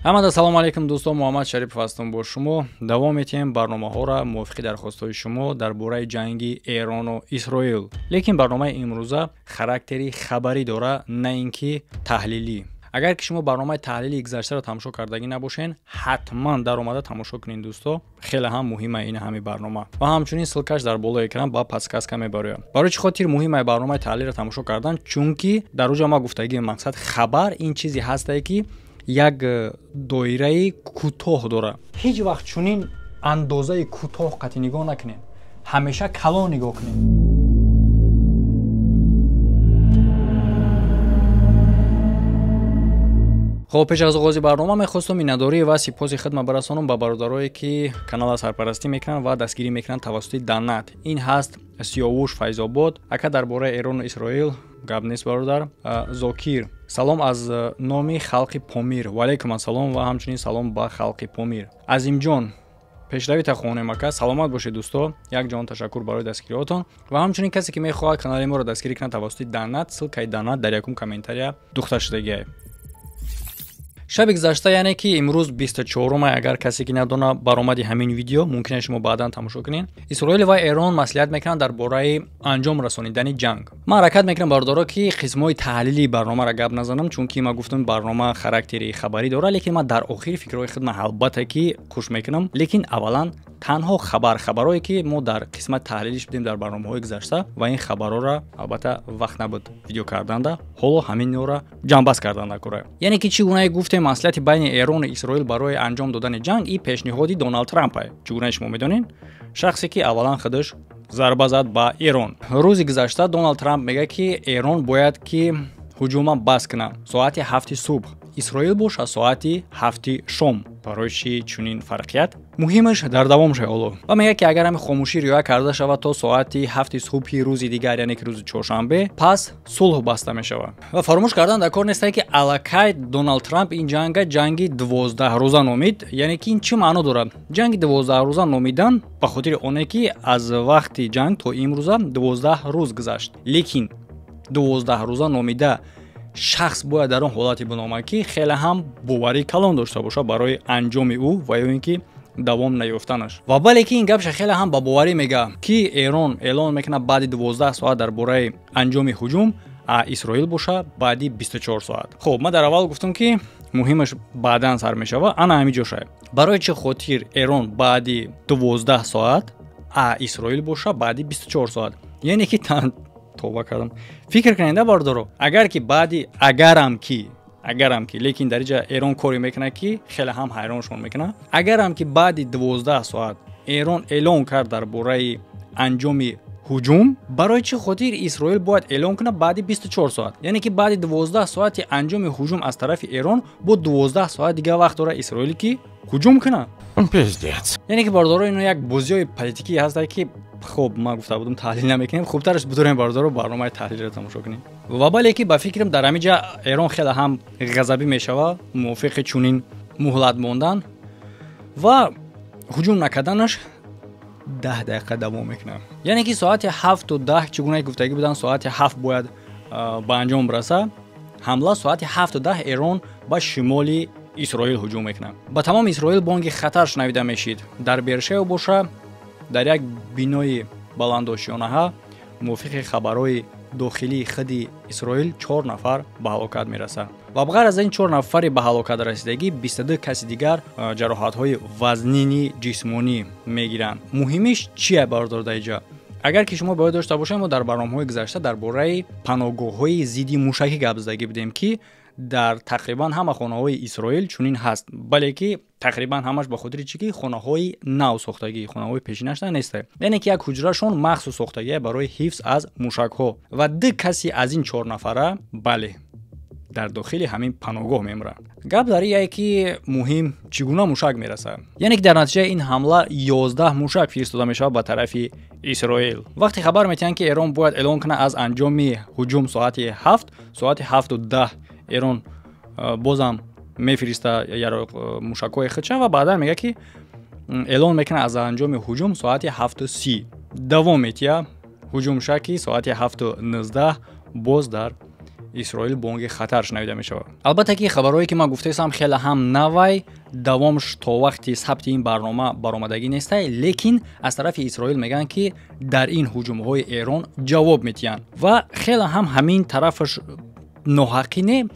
Ҳамада салом алейкум дӯстон, Муҳаммад Шарипов ҳастам бо шумо. Давом метиҳем барномаҳоро мувофиқи дархостҳои шумо дар бораи ҷанги Эрону Исроил. Лекин барномаи имрӯза характери хабарӣ дора, на ин ки таҳлилӣ. Агар ки шумо барномаи таҳлили гузаштаро тамошо кардагӣ набошен, ҳатман даромада тамошо кунед дӯсто. Хеле ҳам муҳима ин ҳами барнома. Ва ҳамчунин ссылкаш дар болои экран ба подсказка мебарояд. Барои чӣ хотир муҳима барномаи таҳлилро тамошо кардан? Чунки дар уҷа ма гуфтагием мақсад хабар ин чизе ҳастае ки як доираи кӯтоҳ дорад. Ҳеҷ вақт чунин андозаи кӯтоҳ қатъи нигоҳ накунед, ҳамеша калон нигоҳ кунед. Хоб, пеш аз оғози барнома мехостум миннатдорӣ ва сипоси хидмат барасонам ба бародарое ки канала сарпарастӣ мекунанд ва дастгирӣ мекунанд тавассути данат. Ин ҳаст Сиёвуш Файзобод, ака дар бораи Эрону Исроил гап нест бародар. Зокир, салом аз номи халқи Помир. Ва алайкум ассалом ва ҳамчунин салом ба халқи Помир. Азимҷон, пешравӣ тахонем ака, саломат бошед дӯсто. Як ҷон ташаккур барои дастгириҳотон. Ва ҳамчунин касе ки мехоҳад канали моро дастгирӣ кунад тавассути данат, ссылкаи данат дар якум комментария духта шудагиай. Шаби гузашта, яъне ки имрӯз 24-ума, агар касе ки надона баромади ҳамин видео, мумкин аст шумо баъдан тамошо кунед. Исроил ва Эрон маслиҳат мекунанд дар бораи анҷом расонидани ҷанг. Ман ҳаракат мекунам бародаро ки қисмҳои таҳлили барномаро гап назанам, чунки ман гуфтам барнома характери хабарӣ дорад, лекин ман дар охири фикрҳои худман албатта ки хуш мекунам, лекин аввалан танҳо хабар, хабарое ки мо дар қисмати таҳлилиш будем дар барномаҳои гузашта ва ин хабарҳоро албатта вақт набуд видео карданда, ҳоло ҳаминро ҷамъбаст кардан накора. Яъне ки чӣ гунае гуфтем маслиҳати байни Эрону Исроил барои анҷом додани ҷанг и пешниҳоди Доналд Трампа. Чӣ гунае шумо медонед? Шахсе ки аввалан худаш зарба зад ба Эрон. Рӯзи гузашта Доналд Трамп мегӯяд ки Эрон бояд ки ҳуҷума бас кунад соати 7 субҳ, Исроил боша соати 7 шом. Барои чӣ чунин фарқият? Муҳимаш дар давом шавад ҳоло. Ва мегӯяд ки агар ҳамин хомӯшӣ риоя карда шавад то соати 7 субҳи рӯзи дигар, яъне ки рӯзи чоршанбе, пас сулҳ баста мешавад. Ва фаромӯш кардан дар кор нестае ки аллакай Доналд Трамп ин ҷанга ҷанги 12 рӯза номид. Яъне ки ин чӣ маъно дорад? Ҷанги 12 рӯза номидан ба хотири оне ки аз вақти ҷанг то имрӯза 12 рӯз гузашт. Лекин 12 рӯза номида шахс бояд дар он ҳолате биномад ки хеле ҳам боварии калон дошта бошад барои анҷоми ӯ ва ё ин ки давом наёфтанаш. Ва бале ки ин гапша хеле ҳам ба боварӣ мегӯяд ки Эрон эълон мекунад баъди 12 соат дар бораи анҷоми ҳуҷум, а Исроил боша баъди 24 соат. Хоб, ман дар аввал гуфтам ки муҳимаш баъдан сар мешавад, ана ҳамин ҷо шая. Барои чӣ хотир Эрон баъди 12 соат, а Исроил боша баъди 24 соат? Яъне ки тоба кардам. Фикр кунед бародаро, агар ки баъди агарам ки, лекин дар инҷа Эрон коре мекунад ки хеле ҳам ҳайроншон мекунад. Агарам ки баъди 12 соат Эрон эълон кард дар бораи анҷоми ҳуҷум, барои чӣ хотир Исроил бояд эълон кунад баъди 24 соат? Яъне ки баъди 12 соати анҷоми ҳуҷум аз тарафи Эрон бо 12 соат дигар вақт дорад Исроил ки ҳуҷум кунад. Пиздец. Яъне ки бародаро, ино як бозиҳои политикӣ ҳастанд ки хоб ман гуфта будам таҳлил намекунем, хубтараш бидорем бародаро барномаи таҳлилро тамошо кунем. Ва бале ки ба фикрам дар ҳамин ҷа Эрон хеле ҳам ғазабӣ мешавад мувофиқи чунин муҳлат мондан ва ҳуҷум накарданаш 10 дақиқа давом мекунад. Яъне ки соати 7:10, чӣ гуна гуфтагӣ буданд, соати 7 бояд ба анҷом расад ҳамла, соати 7:10 Эрон ба шимоли Исроил ҳуҷум мекунад. Ба тамоми Исроил бонги хатар шунавида мешид. Дар Бершева боша дар як бинои баландошёнаҳа мувофиқи хабарҳои дохилии худи Исроил 4 нафар ба ҳалокат мерасад. Ва бағайр аз ин 4 нафари ба ҳалокат расидагӣ, 22 каси дигар ҷароҳатҳои вазнини ҷисмонӣ мегиранд. Муҳимиш чия бародар дар инҷа? Агар ки шумо бояд дошта бошед, мо дар барномаҳои гузашта дар бораи паноҳгоҳҳои зидди мушакӣ гап задагӣ будем ки дар тақрибан ҳама хонаҳои Исроил чунин ҳаст, бале ки тақрибан ҳамаш ба хотири чӣ ки хонаҳои нав сохтагӣ, хонаҳои пешинашта нест. Яъне ки як ҳуҷрашон махсус сохтагӣ барои ҳифз аз мушакҳо ва 2 каси аз ин 4 нафара бале дар дохили ҳамин паноҳгоҳ мемиранд. Гап дар ие ки муҳим чӣ гуна мушак мерасад. Яъне ки дар натиҷаи ин ҳамла 11 мушак фиристода мешавад ба тарафи Исроил. Вақте хабар метиҳанд ки Эрон бояд эълон кунад аз анҷоми ҳуҷум соати 7, соати 7:10 Эрон бозам мефириста мушакҳои худша ва баъдан мегӯяд ки эълон мекунад аз анҷоми ҳуҷум соати 7:30. Давом метиҳад ҳуҷумша ки соати 7:19 боз дар Исроил бонги хатар шунавида мешавад. Албатта ки хабарҳое ки ман гуфтаистам хеле ҳам навай, давомш то вақти сабти ин барнома баромадагӣ нестай, лекин аз тарафи Исроил мегӯянд, ки дар ин ҳуҷумҳои Эрон ҷавоб метиҳанд ва хеле ҳам ҳамин тарафаш ноҳаққӣ не,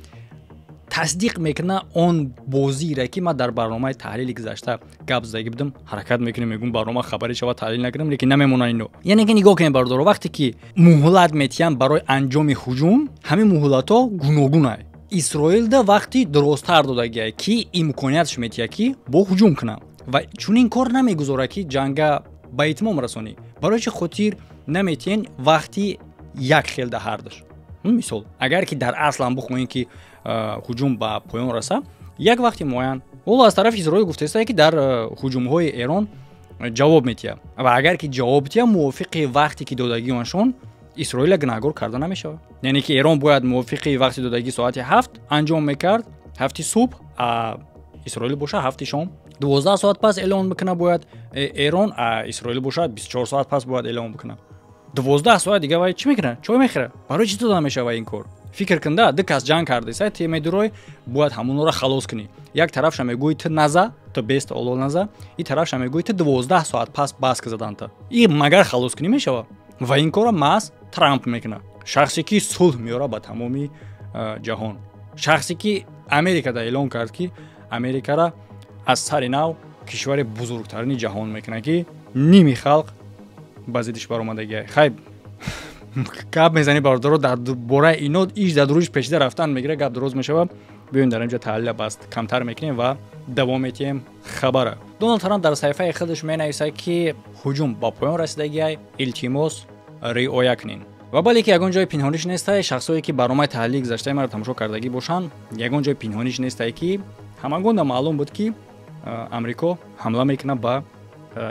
тасдиқ мекунад он бозире, ки ман дар барномаи таҳлили гузашта гап задагӣ будам. Ҳаракат мекунем, мегӯм барнома хабарӣ шавад, таҳлил накунем, лекин намемонанд ино. Яъне ки нигоҳ кунем, бародаро, вақте ки муҳлат метиҳанд барои анҷоми ҳуҷум, ҳамин муҳлатҳо гуногунай. Исроилда вақти дуросттар додагиай, ки имкониятш метиҳад, ки бо ҳуҷум кунам, ва чунин кор намегузорад, ки ҷанга ба итмом расонӣ. Барои чӣ хотир наметиҳен вақти як хелда ҳардаш? Мисол, агар ки дар аслам бихоҳем, ки ҳуҷум ба поён раса, як вақти муайян. Ҳоло аз тарафи Исроил гуфтааста, ки дар ҳуҷумҳои Эрон ҷавоб метиҳад, ва агар ки ҷавоб диҳад мувофиқи вақте ки додагиашон, Исроила гунаҳгор карда намешавад. Яъне ки Эрон бояд мувофиқи вақти додагӣ соати 7 анҷом мекард, 7-и субҳ, Исроил боша 7-и шом. 12 соат пас эълон бикунад бояд Эрон, Исроил бошад 24 соат пас бояд эълон бикунад. 12 соат дига вай чӣ мекунад? Чой мехӯрад? Барои чӣ дода намешавад ин кор? Фикр кунда, ду кас ҷанг кардеса, те медурой, бояд ҳамонро халос кунӣ. Як тарафша мегӯӣ, ту наза, ту бест оло наза, и тарафша мегӯӣ, ту 12 соат пас бас задан та. И магар халос кунӣ мешавад? Ва ин корро маҳз Трамп мекунад, шахсе ки сулҳ меорад ба тамоми ҷаҳон, шахсе ки Америкада эълон кард, ки Америкара аз сари нав кишвари бузургтарини ҷаҳон мекунад, ки ними халқ ба зиддиш баромадагиай. Хай, гап мезанӣ, бародаро, дар бораи ино иш дар дуруш пешида рафтан мегира, гап дуроз мешавад. Биёем, дар инҷо таҳлила баст камтар мекунем ва давом метиҳем хабара. Доналд Трамп дар саҳифаи худаш менависад, ки ҳуҷум ба поён расидагиай, илтимос, риоя кунед. Ва бале ки ягон ҷои пинҳониш нестай, шахсое ки барномаи таҳлили гузаштаи маро тамошо кардагӣ бошанд, ягон ҷои пинҳониш нестай, ки ҳамагонда маълум буд, ки Амрико ҳамла мекунад ба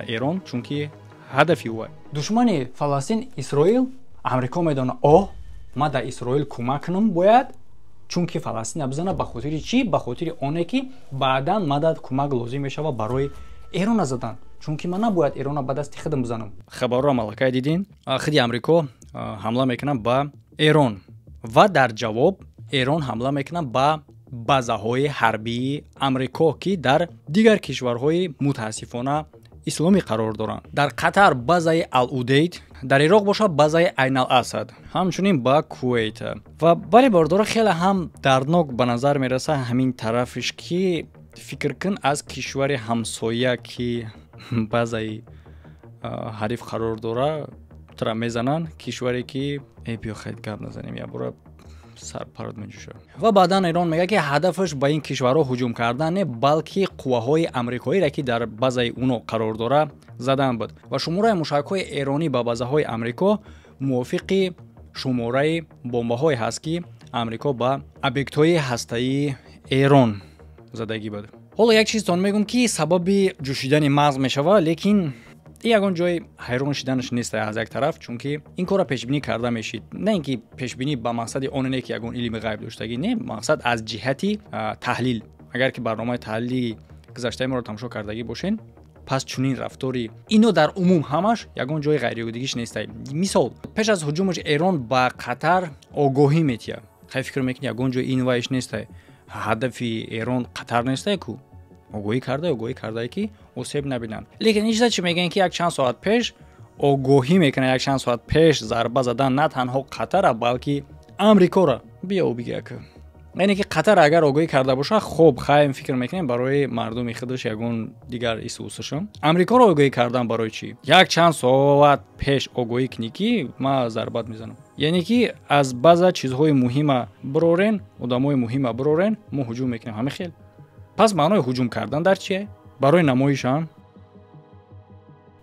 Эрон, чунки ҳадафи ӯ душмани Фаластин Исроил. Амрико медонад, оҳ, ман дар Исроил кӯмак кунам бояд, чунки Фаластина бизана. Ба хотири чӣ? Ба хотири оне ки баъдан мадад, кӯмак лозим мешавад барои Эрона задан, чунки ман набояд Эрона ба дасти худам бизанам. Хабарро малакай дидин, худи Амрико ҳамла мекунад ба Эрон ва дар ҷавоб Эрон ҳамла мекунад ба базаҳои ҳарбии Амрико, ки дар дигар кишварҳои мутаассифона исломӣ қарор доранд. Дар Қатар базаи Ал-Удейд, дар Ироқ бошад базаи Айнал Асад, ҳамчунин ба Кувейт. Ва бале, бародаро, хеле ҳам дарднок ба назар мерасад ҳамин тарафиш, ки фикр кун, аз кишвари ҳамсоя, ки базаи ҳариф қарор дора, тура мезананд, кишваре ки э, биё, хел гап назанем, якбора сарпарод меҷӯшад. Ва баъдан Эрон мегӯяд, ки ҳадафаш ба ин кишварҳо ҳуҷум кардан не, балки қувваҳои амрикоире, ки дар базаи уно қарор дора, задан буд. Ва шумораи мушакҳои эронӣ ба базаҳои Амрико мувофиқи шумораи бомбаҳое ҳаст, ки Амрико ба объектҳои ҳастаии Эрон задагӣ буд. Ҳоло як чизтон мегӯм, ки сабаби ҷӯшидани мағз мешавад, лекин ягон ҷои ҳайрон шиданаш нест аз як тараф, чунки ин корро пешбинӣ карда мешид. На ин ки пешбинӣ ба мақсади оне не, ки ягон илми ғайб доштагӣ не, мақсад аз ҷиҳати таҳлил. Агар ки барномаи таҳлили гузаштаи моро тамошо кардагӣ бошен, пас чунин рафтори ино дар умум ҳамаш ягон ҷои ғайриоддигиш нестай. Мисол, пеш аз ҳуҷумаш Эрон ба Қатар огоҳӣ метиҳад. Хай, фикр мекунӣ, ягон ҷои ин вайш нестай, ҳадафи Эрон Қатар нестай ку. Огоҳӣ кардае, ки осеб набинанд. Лекин ин чиза чӣ мегӯянд, ки як чанд соат пеш огоҳӣ мекунад, як чанд соат пеш зарба задан на танҳо Қатара, балки Амрикора. Биё бигӯяк, яъне ки Қатар агар огоҳӣ карда бошад, хоб, хайм, фикр мекунем, барои мардуми худаш ягон дигар исусашон. Амрикоро огоҳӣ кардан барои чӣ? Як чанд соат пеш огоҳӣ кунӣ, ки ман зарбат мезанам, яъне ки аз баъза чизҳои муҳима бирорен, одамои муҳима бирорен, мо ҳуҷум мекунем. Ҳамин хел. Пас маънои ҳуҷум кардан дар чие? Барои намоишам?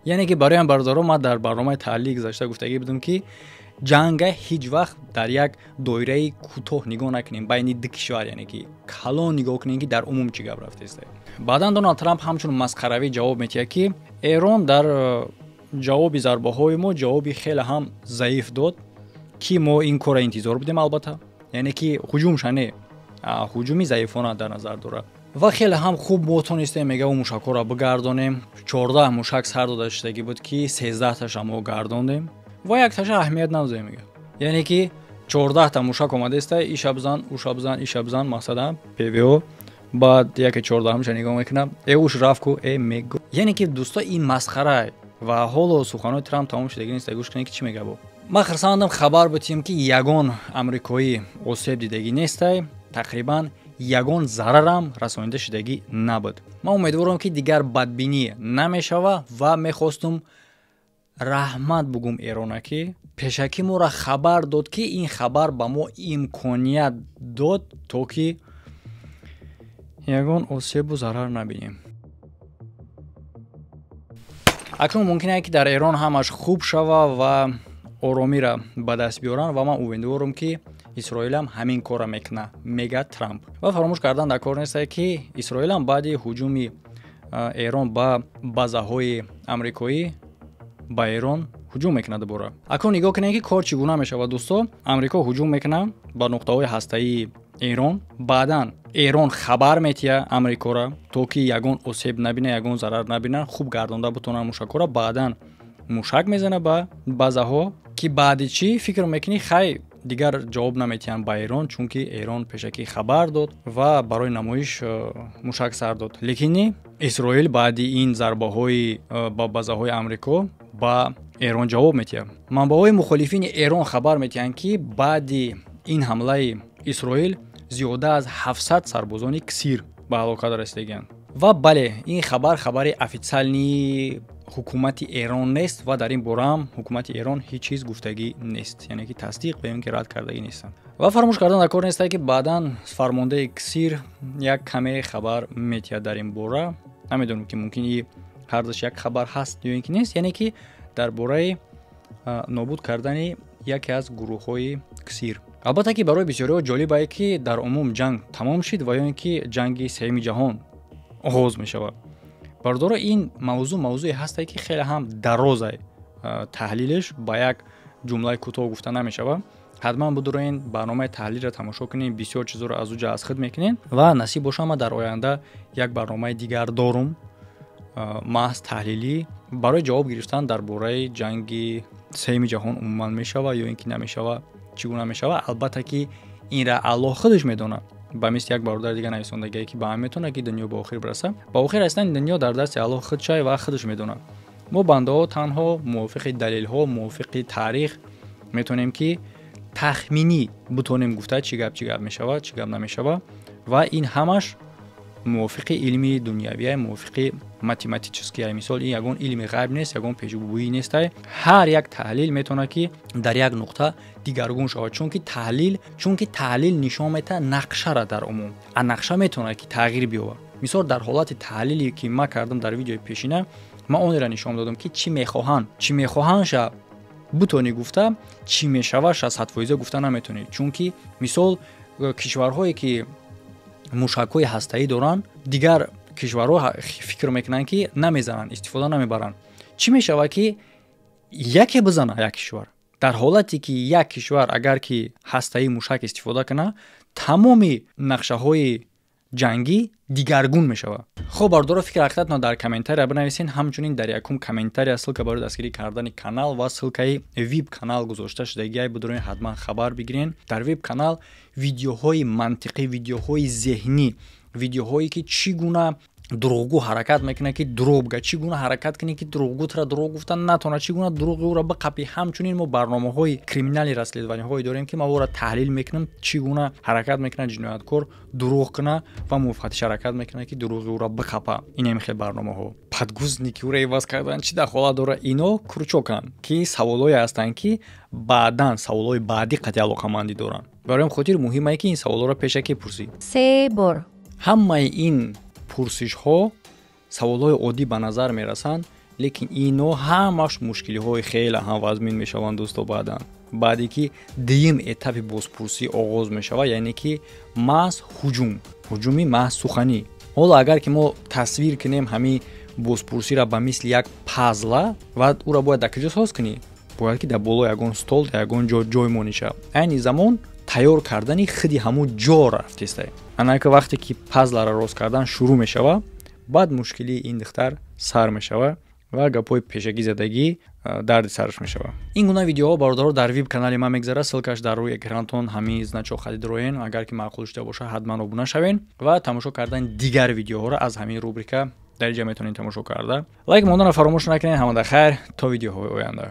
Яъне ки бароям, бародаро, ман дар барномаи таҳлили гузашта гуфтагӣ будам, ки ҷанга ҳеҷ вақт дар як доираи кӯтоҳ нигоҳ накунем байни ду кишвар, яъне ки калон нигоҳ кунем, ки дар умум чӣ гап рафтааст. Баъдан Доналд Трамп ҳамчун масхаравӣ ҷавоб метиҳад, ки Эрон дар ҷавоби зарбаҳои мо ҷавоби хеле ҳам заиф дод, ки мо ин корро интизор будем. Албатта, яъне ки ҳуҷумша не, ҳуҷуми заифона дар назар дорад. Ва хеле ҳам хуб мо тонистем, мега, ӯ мушакҳоро бигардонем. 14 мушак сар дода шудагӣ буд, ки 13-таша мо гардондем ва якташа аҳамият надодем, мега. Яъне ки 14та мушак омадеста, иша бизан, уша бизан, иша бизан, мақсадам ПВО. Баъд яке 14-ҳамша нигоҳ мекунам, э уш рафт ку, э мего. Яъне ки, дӯсто, ин масхара. Ва ҳоло суханои Трамп тамом шудагӣ нест, гӯш кунед, ки чӣ мега. Бо ман хурсандам, хабар бутем, ки ягон амрикоӣ осеб дидагӣ нестай, тақрибан ягон зарарам расонида шудагӣ набуд. Ман умедворам, ки дигар бадбинӣ намешава. Ва мехостум раҳмат бугум Эрона, ки пешакӣ моро хабар дод, ки ин хабар ба мо имконият дод, то ки ягон осебу зарар набинем. Акнун мумкин ае, ки дар Эрон ҳамаш хуб шава ва оромиро ба даст биёранд. Ва ман умедворам, ки Исроилам ҳамин корро мекунад, мега Трамп. Ва фаромӯш кардан дар кор нестае, ки Исроилам баъди ҳуҷуми Эрон ба базаҳои амрикоӣ ба Эрон ҳуҷум мекунад дубора. Акнун нигоҳ кунед, ки кор чӣ гуна мешавад, дӯсто. Амрико ҳуҷум мекунад ба нуқтаҳои ҳастаии Эрон, баъдан Эрон хабар метиҳад Амрикора, то ки ягон осеб набина, ягон зарар набина, хуб гардонда бутонанд мушакҳоро. Баъдан мушак мезана ба базаҳо, ки баъди чӣ фикр мекунӣ? Хай, дигар ҷавоб наметиҳанд ба Эрон, чунки Эрон пешакӣ хабар дод ва барои намоиш мушак сар дод. Лекин Исроил баъди ин зарбаҳои ба базаҳои Амрико ба Эрон ҷавоб метиҳад. Манбаъҳои мухолифини Эрон хабар метиҳанд, ки баъди ин ҳамлаи Исроил зиёда аз 700 сарбозони КСИР ба ҳалокат расидагианд. Ва бале, ин хабар хабари официальный ҳукумати Эрон нест ва дар ин бораам ҳукумати Эрон ҳеҷ чиз гуфтагӣ нест, яъне ки тасдиқ ва ё ки рад кардагӣ нестанд. Ва фаромӯш кардан дар кор нестае, ки баъдан фармондаи КСИР як каме хабар метиҳад дар ин бора. Намедонам, ки мумкин и ҳардаш як хабар ҳаст ё ин ки нест, яъне ки дар бораи нобуд кардани яке аз гурӯҳҳои КСИР. Албатта, ки барои бисёриҳо ҷолибае, ки дар умум ҷанг тамом шид ва ё ин ки ҷанги сеюми ҷаҳон оғоз мешавад. Бародаро, ин мавзӯъ мавзӯе ҳастае, ки хеле ҳам дарозае, таҳлилш ба як ҷумлаи кӯтоҳ гуфта намешавад. Ҳатман будуроен, барномаи таҳлилро тамошо кунед, бисёр чизҳоро аз уҷа аз худ мекунед. Ва насиб боша, ман дар оянда як барномаи дигар дорум, маҳз таҳлилӣ, барои ҷавоб гирифтан дар бораи ҷанги сеюми ҷаҳон умуман мешава ё ин ки намешава, чӣ гуна мешава. Албатта, ки инра Аллоҳ худаш медонад. Ба мисли як бародари дига нависондагие, ки ба ҳам метавонад, ки дунё ба охир бираса. Ба охир расидани дунё дар дасти Аллоҳ худшай ва худаш медонад. Мо бандаҳо танҳо мувофиқи далелҳо, мувофиқи таърих метавонем, ки тахминӣ бутонем гуфта, чӣ гап, чӣ гап мешавад, чӣ гап намешавад. Ва ин ҳамаш мувофиқи илми дунявия, мувофиқи математический. Мисол, ин ягон илми ғайб нест, ягон пешгӯӣ нестай. Ҳар як таҳлил метавонад, ки дар як нуқта дигаргун шавад, чунки таҳлил нишон метаҳад нақшара дар умум, а нақша метавонад, ки тағйир биёбад. Мисол, дар ҳолати таҳлиле, ки ман кардам дар видеои пешина, ман онеро нишон додам, ки чӣ мехоҳанд, чӣ мехоҳанд ша бутонӣ гуфта, чӣ мешавад ша 100% гуфта наметавонӣ. Чунки, мисол, кишварҳое, ки мушакҳои ҳастаӣ доранд, дигар кишварҳо фикр мекунанд, ки намезананд, истифода намебаранд. Чӣ мешавад, ки яке бизана як кишвар? Дар ҳолате, ки як кишвар агар ки ҳастаи мушак истифода кунад, тамоми нақшаҳои ҷангӣ дигаргун мешавад. Хуб, бардоро, фикр ҳақиқатно дар комментария бинависен. Ҳамчунин дар якум комментария ссылка барои дастгирӣ кардани канал ва ссылкаи вип канал гузошта шудагиай. Будурен, ҳатман хабар бигирен. Дар вип канал видеоҳои мантиқӣ, видеоҳои зеҳнӣ, видеоҳое, ки чӣ гуна дурӯғгӯ ҳаракат мекунад, ки дурӯғ бигӯяд, чӣ гуна ҳаракат кунед, ки дурӯғгӯтра дурӯғ гуфта натавонад, чӣ гуна дурӯғи ӯро биқапӣ. Ҳамчунин мо барномаҳои криминальный расследованияҳое дорем, ки ман ӯро таҳлил мекунам, чӣ гуна ҳаракат мекунад ҷинояткор дурӯғ кунад ва муфаттиш ҳаракат мекунад, ки дурӯғи ӯро биқапа. Инам хел барномаҳо. Подгузники ӯро иваз кардан чӣ дахолат дорад? Ино крючоканд, ки саволҳое ҳастанд, ки баъдан саволҳои баъдӣ қатъи алоқамандӣ доранд. Барои ин хотир муҳимае, ки ин саволҳоро пешакӣ пурсӣ. Се бор. Ҳамаи ин пурсишҳо саволҳои оддӣ ба назар мерасанд, лекин ино ҳамаш мушкилиҳои хеле ҳам вазмин мешаванд, дӯсто. Баъдан, баъде ки дуюм этапи бозпурсӣ оғоз мешавад, яъне ки маҳз ҳуҷум, ҳуҷуми маҳз суханӣ. Ҳоло агар ки мо тасвир кунем ҳамин бозпурсиро ба мисли як пазла, ва ӯро бояд дар куҷо соз кунӣ? Бояд ки дар болои ягон стол, дар ягон ҷо ҷой мониша. Айни замон тайёр кардани худи ҳамун ҷо рафтестай. Анака вақте ки пазларо рост кардан шурӯъ мешавад, баъд мушкилии ин духтар сар мешавад. Ва гапҳои пешакӣ задагӣ дарди сараш мешавад. Ин гуна видеоҳо, бародаро, дар вип канали ман мегзарад. Ссылка ш дар рӯи экранатон, ҳамин значок харидроен. Агар ки маъқул шуда бошад, ҳатман обуна шавен ва тамошо кардани дигар видеоҳоро аз ҳамин рубрика дар инҷа метавонед тамошо карда. Лайк монданро фаромӯш накунед. Ҳамада хайр, то видеоҳои оянда.